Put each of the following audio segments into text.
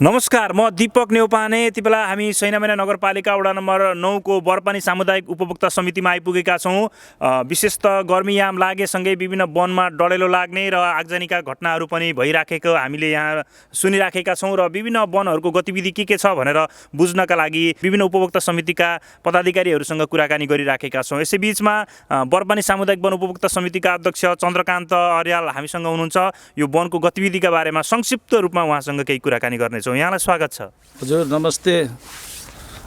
नमस्कार, म दीपक नेउपाने। यति बेला हामी सैनामैना नगरपालिका वडा नम्बर 9 को बरपानी सामुदायिक उपभोक्ता समितिमा आइपुगेका छौँ। विशेष त गर्मीयाम लागेसँगै विभिन्न वनमा डढेलो लाग्ने र आगजनीका घटनाहरू पनि भइराखेको हामीले यहाँ सुनिराखेका छौँ र विभिन्न वनहरूको गतिविधि के छ भनेर बुझ्नका लागि विभिन्न उपभोक्ता समितिका पदाधिकारीहरूसँग कुराकानी गरिराखेका छौँ। यसैबीचमा बरपानी सामुदायिक वन उपभोक्ता समितिका अध्यक्ष चन्द्रकान्त अर्याल हामीसँग हुनुहुन्छ। यो वनको गतिविधिका बारेमा संक्षिप्त रूपमा उहाँसँग केही कुराकानी गर्नेछौँ। यहाँलाई स्वागत छ। हजुर नमस्ते।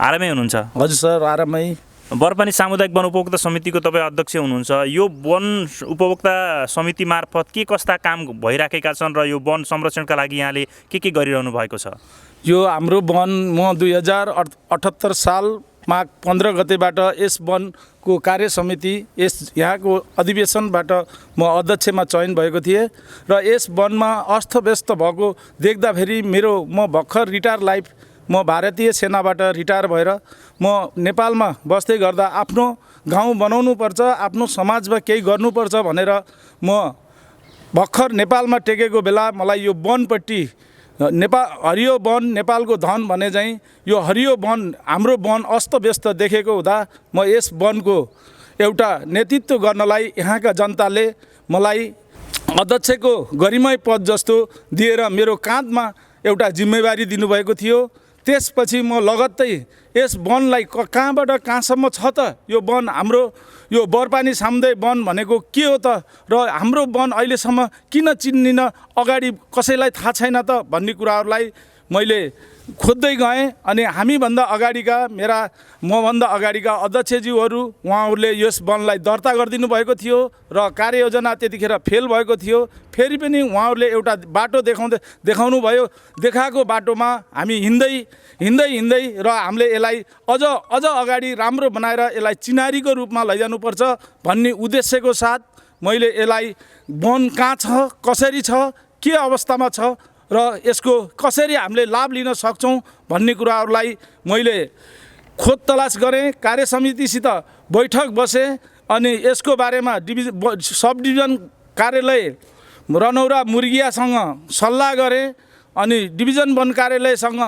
आरामै हुनुहुन्छ? हजुर सर, आरामै। बरपानी सामुदायिक वन उपभोक्ता समितिको तपाईँ अध्यक्ष हुनुहुन्छ। यो वन उपभोक्ता समिति मार्फत के कस्ता काम भइराखेका छन् र यो वन संरक्षणका लागि यहाँले के गरिरहनु भएको छ? यो हाम्रो वन म 2078 साल माघ 15 गतेबाट यस वनको कार्य समिति यहाँको अधिवेशनबाट म अध्यक्षमा चयन भएको थिएँ र यस वनमा अस्तव्यस्त भएको देख्दाखेरि म भर्खर रिटायर लाइफ, म भारतीय सेनाबाट रिटायर भएर म नेपालमा बस्दै गर्दा आफ्नो गाउँ बनाउनुपर्छ, आफ्नो समाजमा केही गर्नुपर्छ भनेर म भर्खर नेपालमा टेकेको बेला मलाई यो वनपट्टि हरियो वन नेपालको धन भने चाहिँ यो हरियो वन हाम्रो वन अस्तव्यस्त देखेको हुँदा म यस वनको एउटा नेतृत्व गर्नलाई यहाँका जनताले मलाई अध्यक्षको गरिमै पद जस्तो दिएर मेरो काँधमा एउटा जिम्मेवारी दिनुभएको थियो। त्यसपछि म लगत्तै यस वनलाई कहाँबाट कहाँसम्म छ त यो वन, हाम्रो यो बरपानी सामुदायिक वन भनेको के हो त र हाम्रो वन अहिलेसम्म किन चिन्निन, अगाडि कसैलाई थाहा छैन त भन्ने कुराहरूलाई मैले खोज्दै गएँ। अनि हामीभन्दा अगाडिका मभन्दा अगाडिका अध्यक्षज्यूहरू उहाँहरूले यस वनलाई दर्ता गरिदिनु भएको थियो र कार्ययोजना त्यतिखेर फेल भएको थियो। फेरि पनि उहाँहरूले एउटा बाटो देखाउनु भयो। देखाएको बाटोमा हामी हिँड्दै र हामीले यसलाई अझ अगाडि राम्रो बनाएर यसलाई चिनारीको रूपमा लैजानुपर्छ भन्ने उद्देश्यको साथ मैले यसलाई वन कहाँ छ, कसरी छ, के अवस्थामा छ र यसको कसरी हामीले लाभ लिन सक्छौँ भन्ने कुराहरूलाई मैले खोज तलास गरेँ। कार्य समितिसित बैठक बसेँ अनि यसको बारेमा सब डिभिजन कार्यालय रनौरा मुर्गियासँग सल्लाह गरेँ अनि डिभिजन वन कार्यालयसँग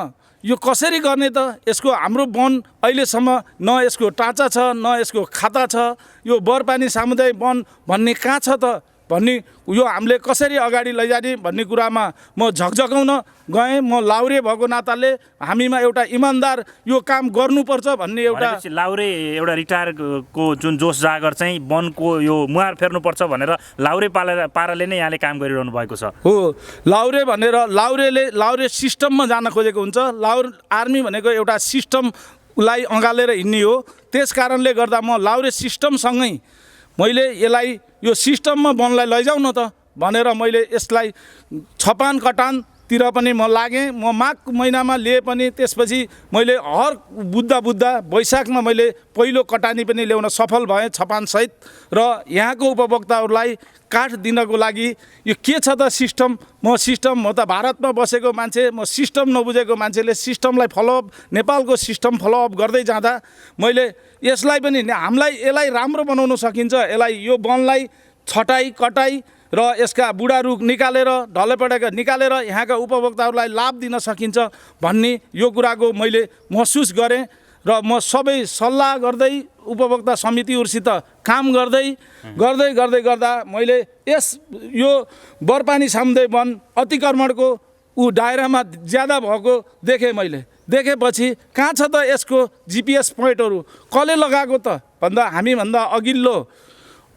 यो कसरी गर्ने त, यसको हाम्रो वन अहिलेसम्म न यसको टाँचा छ न यसको खाता छ, यो बरपानी सामुदायिक वन भन्ने कहाँ छ त भन्ने यो हामीले कसरी अगाडि लैजाने भन्ने कुरामा म झकझकाउन गएँ। म लाउरे भएको नाताले हामीमा एउटा इमान्दार यो काम गर्नुपर्छ भन्ने एउटा लाउरे एउटा रिटायरको जुन जोस जागर चाहिँ वनको यो मुहार फेर्नुपर्छ भनेर लाउरे पाराले नै यहाँले काम गरिरहनु भएको छ हो। लाउरे भनेर लाउरे सिस्टममा जान खोजेको हुन्छ। आर्मी भनेको एउटा सिस्टमलाई अँगालेर हिँड्ने हो। त्यस कारणले गर्दा म लाउरे सिस्टमसँगै मैले यसलाई यो सिस्टममा वनलाई लैजाउँ न त भनेर मैले यसलाई छपान कटानतिर पनि म लागेँ। म माघ महिनामा लिए पनि त्यसपछि मैले हर बुद्ध वैशाखमा मैले पहिलो कटानी पनि ल्याउन सफल भएँ छपानसहित। र यहाँको उपभोक्ताहरूलाई काठ दिनको लागि यो के छ त सिस्टम, म त भारतमा बसेको मान्छे, म सिस्टम नबुझेको मान्छेले सिस्टमलाई फलोअप, नेपालको सिस्टम फलोअप गर्दै जाँदा मैले यसलाई पनि यसलाई राम्रो बनाउन सकिन्छ, यसलाई यो वनलाई छटाई कटाई र यसका बुढा रुख निकालेर ढलेपडेका निकालेर यहाँका उपभोक्ताहरूलाई लाभ दिन सकिन्छ भन्ने यो कुराको मैले महसुस गरेँ र म सबै सल्लाह गर्दै उपभोक्ता समितिहरूसित काम गर्दा मैले यो बरपानी सामुदायिक वन अतिक्रमणको दायरामा ज्यादा भएको देखेपछि कहाँ छ त यसको GPS पोइन्टहरू कसले लगाएको त भन्दा हामीभन्दा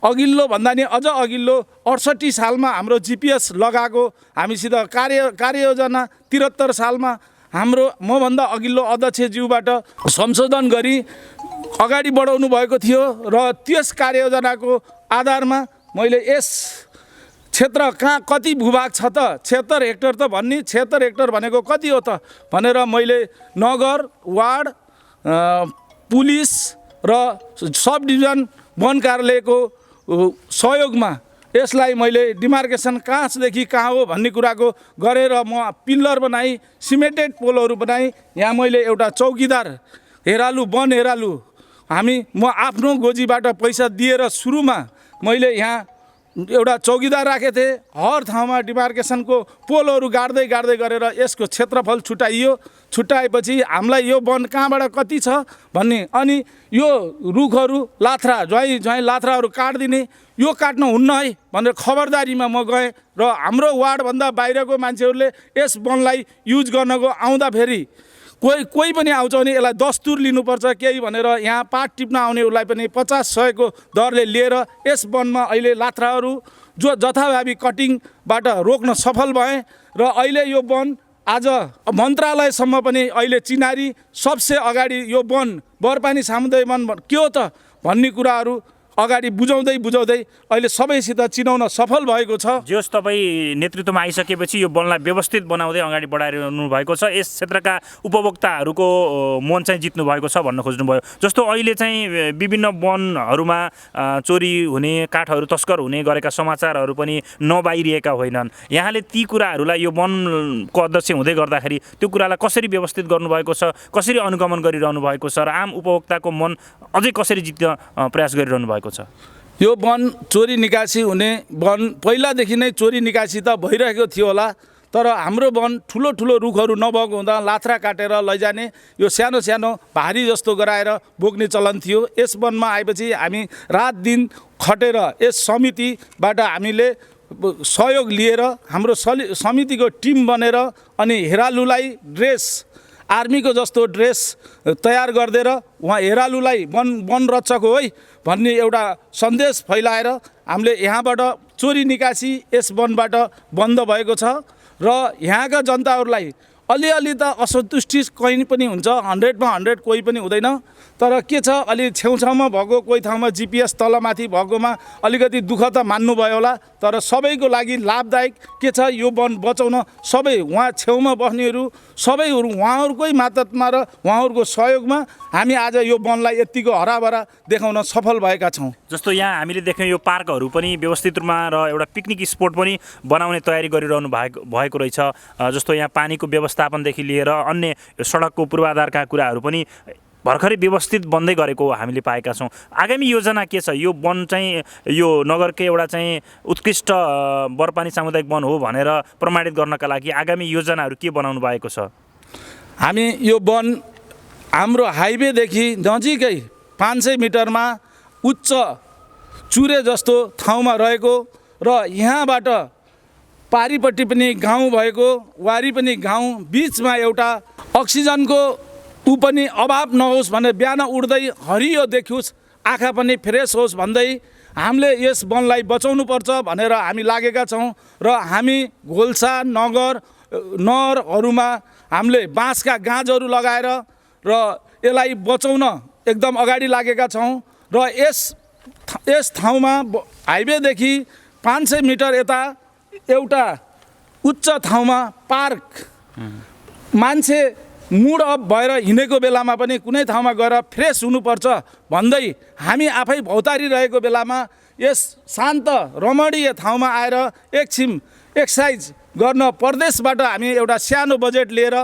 अघिल्लो भन्दा नि अझ अघिल्लो 68 सालमा हाम्रो GPS लगाएको, हामीसित कार्ययोजना 73 सालमा मभन्दा अघिल्लो अध्यक्षज्यूबाट संशोधन गरी अगाडि बढाउनु भएको थियो र त्यस कार्ययोजनाको आधारमा मैले यस क्षेत्र कहाँ कति भूभाग छ त 76 हेक्टर त भन्ने 76 हेक्टर भनेको कति हो त भनेर मैले नगर, वार्ड, पुलिस र सब डिभिजन वन कार्यालयको सहयोगमा यसलाई मैले डिमार्केसन कहाँदेखि कहाँ हो भन्ने कुराको गरेर म पिल्लर बनाई, सिमेन्टेड पोलहरू बनाई। यहाँ मैले एउटा चौकीदार वन हेरालु म आफ्नो गोजीबाट पैसा दिएर सुरुमा मैले यहाँ एउटा चौकीदार राखेको थिएँ। हर ठाउँमा डिमार्केसनको पोलहरू गाड्दै गाड्दै गरेर यसको क्षेत्रफल छुट्याएपछि हामीलाई यो वन कहाँबाट कति छ भन्ने, अनि यो रुखहरू लाथ्रा ज्वाइँ लाथ्राहरू काटिदिने, यो काट्न हुन्न है भनेर खबरदारीमा म गएँ र हाम्रो वार्डभन्दा बाहिरको मान्छेहरूले यस वनलाई युज गर्नको आउँदाखेरि कोही पनि आउँछ भने यसलाई दस्तुर लिनुपर्छ केही भनेर यहाँ पात टिप्न आउनेहरूलाई पनि 50-100 को दरले लिएर यस वनमा अहिले लाथ्राहरू जो जथाभावी कटिङबाट रोक्न सफल भए र अहिले यो वन आज मन्त्रालयसम्म पनि अहिले चिनारी सबसे अगाडि यो वन बरपानी सामुदायिक वन के हो त भन्ने कुराहरू अगाडि बुझाउँदै अहिले सबैसित चिनाउन सफल भएको छ। जस तपाईँ नेतृत्वमा आइसकेपछि यो वनलाई व्यवस्थित बनाउँदै अगाडि बढाइरहनु भएको छ, यस क्षेत्रका उपभोक्ताहरूको मन चाहिँ जित्नु भएको छ भन्न खोज्नुभयो। जस्तो अहिले चाहिँ विभिन्न वनहरूमा चोरी हुने, काठहरू तस्कर हुने गरेका समाचारहरू पनि नबाहिरिएका होइनन्। यहाँले ती कुराहरूलाई यो वनको अध्यक्ष हुँदै गर्दाखेरि त्यो कुरालाई कसरी व्यवस्थित गर्नुभएको छ, कसरी अनुगमन गरिरहनु भएको छ र आम उपभोक्ताको मन अझै कसरी जित्न प्रयास गरिरहनु भएको छ? यो वन चोरी निकासी हुने वन पहिलादेखि नै चोरी निकासी त भइरहेको थियो होला, तर हाम्रो वन ठुलो रुखहरू नभएको हुँदा लाथ्रा काटेर लैजाने, यो सानो भारी जस्तो गराएर बोक्ने चलन थियो। यस वनमा आएपछि हामी रात दिन खटेर यस समितिबाट हामीले सहयोग लिएर हाम्रो समितिको टिम बनेर अनि हेरालुलाई ड्रेस, आर्मीको जस्तो ड्रेस तयार गरिदिएर उहाँ हेरालुलाई वन रक्षक हो है भन्ने एउटा सन्देश फैलाएर हामीले यहाँबाट चोरी निकासी यस वनबाट बन्द भएको छ र यहाँका जनताहरूलाई अलिअलि त असन्तुष्टि कहीँ पनि हुन्छ, 100 मा 100 कोही पनि हुँदैन, तर के छ अलि छेउछाउमा भएको कोही ठाउँमा GPS तलमाथि भएकोमा अलिकति दुःख त मान्नुभयो होला, तर सबैको लागि लाभदायक के छ यो वन बचाउन सबै उहाँ छेउमा बस्नेहरू सबैहरू उहाँहरूकै मातहतमा र उहाँहरूको सहयोगमा हामी आज यो वनलाई यतिको हराभरा देखाउन सफल भएका छौँ। जस्तो यहाँ हामीले देख्यौँ यो पार्कहरू पनि व्यवस्थित रूपमा र एउटा पिकनिक स्पोट पनि बनाउने तयारी गरिरहनु भएको रहेछ। जस्तो यहाँ पानीको व्यवस्थापनदेखि लिएर अन्य सडकको पूर्वाधारका कुराहरू पनि भर्खरै व्यवस्थित बन्दै गरेको हामीले पाएका छौँ। आगामी योजना के छ? यो वन चाहिँ यो नगरकै एउटा चाहिँ उत्कृष्ट बरपानी सामुदायिक वन हो भनेर प्रमाणित गर्नका लागि आगामी योजनाहरू के बनाउनु भएको छ? हामी यो वन हाम्रो हाइवेदेखि नजिकै 500 मिटरमा उच्च चुरे जस्तो ठाउँमा रहेको र यहाँबाट पारिपट्टि पनि गाउँ भएको, वारी पनि गाउँ, बिचमा एउटा अक्सिजनको पनि अभाव नहोस् भनेर बिहान उठ्दै हरियो देखियोस्, आँखा पनि फ्रेस होस् भन्दै हामीले यस वनलाई बचाउनु पर्छ भनेर हामी लागेका छौँ र हामी घोल्सा नहरहरूमा हामीले बाँसका गाँजहरू लगाएर र यसलाई बचाउन एकदम अगाडि लागेका छौँ र यस ठाउँमा हाइवेदेखि 500 मिटर यता एउटा उच्च ठाउँमा पार्क, मान्छे मुड अफ भएर हिँडेको बेलामा पनि कुनै ठाउँमा गएर फ्रेस हुनुपर्छ भन्दै हामी आफै भौतारिरहेको बेलामा यस शान्त रमणीय ठाउँमा आएर एकछिन एक्सर्साइज गर्न परदेशबाट हामी एउटा सानो बजेट लिएर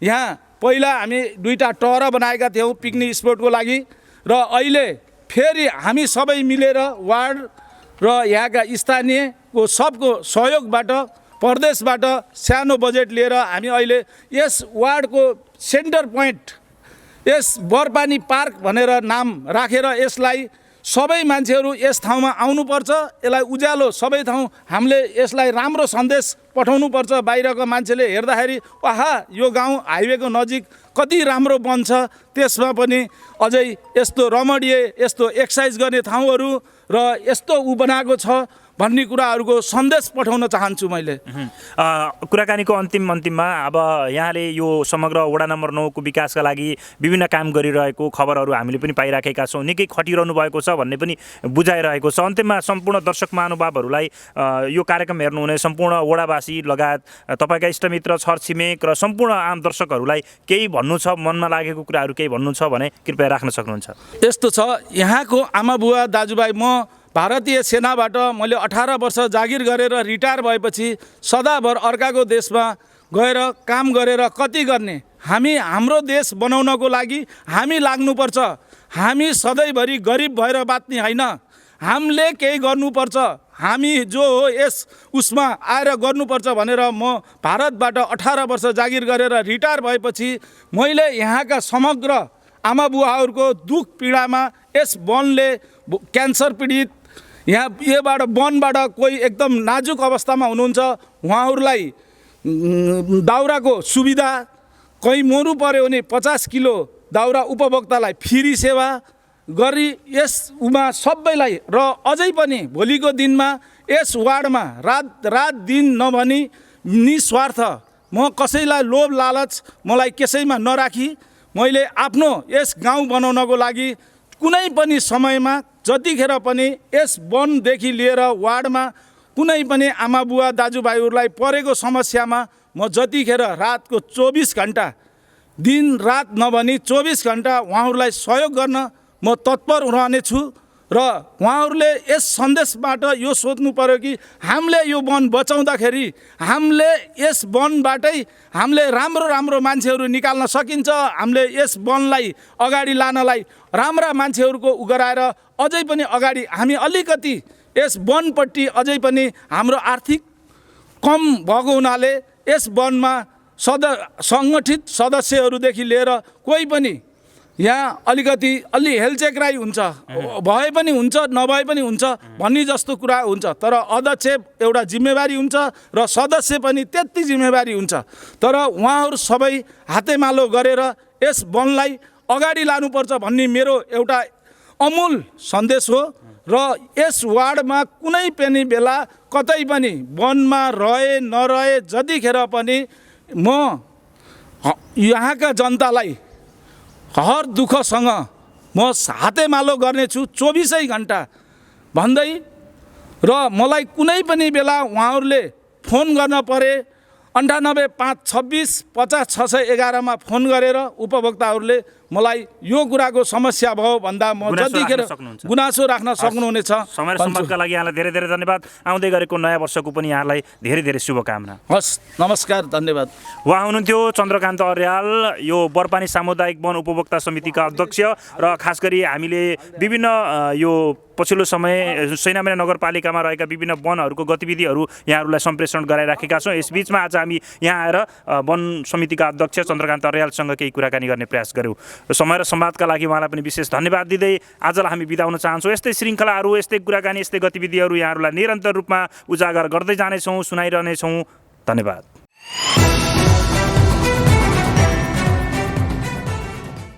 यहाँ पहिला हामी 2टा टहरा बनाएका थियौँ पिकनिक स्पोटको लागि र अहिले फेरि हामी सबै मिलेर वार्ड र यहाँका स्थानीयको सबको सहयोगबाट परदेशबाट सानो बजेट लिएर हामी अहिले यस वार्डको सेन्टर पोइन्ट यस बरपानी पार्क भनेर नाम राखेर यसलाई सबै मान्छेहरू यस ठाउँमा आउनुपर्छ, यसलाई उज्यालो सबै ठाउँ हामीले यसलाई राम्रो सन्देश पठाउनुपर्छ। बाहिरको मान्छेले हेर्दाखेरि आहा यो गाउँ हाइवेको नजिक कति राम्रो बन्छ, त्यसमा पनि अझै यस्तो रमणीय यस्तो एक्सर्साइज गर्ने ठाउँहरू र यस्तो बनाएको छ भन्ने कुराहरूको सन्देश पठाउन चाहन्छु मैले। कुराकानीको अन्तिममा अब यहाँले यो समग्र वडा नम्बर 9 को विकासका लागि विभिन्न काम गरिरहेको खबरहरू हामीले पनि पाइराखेका छौँ, निकै खटिरहनु भएको छ भन्ने पनि बुझाइरहेको छ। अन्त्यमा सम्पूर्ण दर्शक महानुभावहरूलाई यो कार्यक्रम हेर्नुहुने सम्पूर्ण वडावासी लगायत तपाईँका इष्टमित्र, छरछिमेक र सम्पूर्ण आम दर्शकहरूलाई केही भन्नु छ, मनमा लागेको कुराहरू केही भन्नु छ भने कृपया राख्न सक्नुहुन्छ। यस्तो छ, यहाँको आमा बुवा दाजुभाइ, म भारतीय सेनाबाट मैले 18 वर्ष जागिर गरेर रिटायर भएपछि सदाभर अर्काको देशमा गएर काम गरेर कति गर्ने, हामी हाम्रो देश बनाउनको लागि हामी लाग्नुपर्छ। हामी सधैँभरि गरिब भएर बाँच्ने होइन, हामीले केही गर्नुपर्छ। हामी जो हो यस उसमा आएर गर्नुपर्छ भनेर म भारतबाट 18 वर्ष जागिर गरेर रिटायर भएपछि मैले यहाँका समग्र आमा बुवाहरूको दुःख पीडामा यस वनले क्यान्सर पीडित यहाँ योबाट वनबाट कोही एकदम नाजुक अवस्थामा हुनुहुन्छ उहाँहरूलाई दाउराको सुविधा, कहीँ मर्नु पऱ्यो भने 50 किलो दाउरा उपभोक्तालाई फ्री सेवा गरी यस सबैलाई र अझै पनि भोलिको दिनमा यस वार्डमा रात दिन नभनी निस्वार्थ म कसैलाई लोभ लालच मलाई कसैमा नराखी मैले आफ्नो यस गाउँ बनाउनको लागि कुनै पनि समयमा जतिखेर पनि यस वनदेखि लिएर वार्डमा कुनै पनि आमा बुवा दाजुभाइहरूलाई परेको समस्यामा म जतिखेर रातको 24 घण्टा दिन रात नभनी 24 घण्टा उहाँहरूलाई सहयोग गर्न म तत्पर रहनेछु र उहाँहरूले यस सन्देशबाट यो सोध्नु पर्यो कि हामीले यो वन बचाउँदाखेरि हामीले यस वनबाटै हामीले राम्रो मान्छेहरू निकाल्न सकिन्छ। हामीले यस वनलाई अगाडि लानलाई राम्रा मान्छेहरूको गराएर अझै पनि अगाडि हामी अलिकति यस वनपट्टि अझै पनि हाम्रो आर्थिक कम भएको हुनाले यस वनमा सङ्गठित सदस्यहरूदेखि लिएर कोही पनि यहाँ अलिकति अलि हेलचेक्राइ हुन्छ, भए पनि हुन्छ नभए पनि हुन्छ भन्ने जस्तो कुरा हुन्छ। तर अध्यक्ष एउटा जिम्मेवारी हुन्छ र सदस्य पनि त्यति जिम्मेवारी हुन्छ। तर उहाँहरू सबै हातेमालो गरेर यस वनलाई अगाडि लानुपर्छ भन्ने मेरो एउटा अमूल सन्देश हो। र यस वार्डमा कुनै पनि बेला कतै पनि वनमा रहे नरहे जतिखेर पनि म यहाँका जनतालाई हर दुःखसँग म हातेमालो गर्नेछु 24 घण्टा भन्दै र मलाई कुनै पनि बेला उहाँहरूले फोन गर्न परे 98 526 50 611 मा फोन गरेर उपभोक्ताहरूले मलाई यो कुराको समस्या भयो भन्दा म जतिखेर गुनासो राख्न सक्नुहुनेछ। समय र सम्वादका लागि यहाँलाई धेरै धेरै धन्यवाद। आउँदै गरेको नयाँ वर्षको पनि यहाँलाई धेरै धेरै शुभकामना। हस्, नमस्कार, धन्यवाद। उहाँ हुनुहुन्थ्यो चन्द्रकान्त अर्याल, यो बरपानी सामुदायिक वन उपभोक्ता समितिका अध्यक्ष। र खास गरी हामीले विभिन्न यो पछिल्लो समय सैनामेरा नगरपालिकामा रहेका विभिन्न वनहरूको गतिविधिहरू यहाँहरूलाई सम्प्रेषण गराइराखेका छौँ। यसबीचमा आज हामी यहाँ आएर वन समितिका अध्यक्ष चन्द्रकान्त अर्यालसँग केही कुराकानी गर्ने प्रयास गऱ्यौँ। समय र संवादका लागि उहाँलाई पनि विशेष धन्यवाद दिँदै आजलाई हामी बिदा हुन चाहन्छौँ। यस्तै श्रृङ्खलाहरू, यस्तै कुराकानी, यस्तै गतिविधिहरू यहाँहरूलाई निरन्तर रूपमा उजागर गर्दै जानेछौँ, सुनाइरहनेछौँ। धन्यवाद।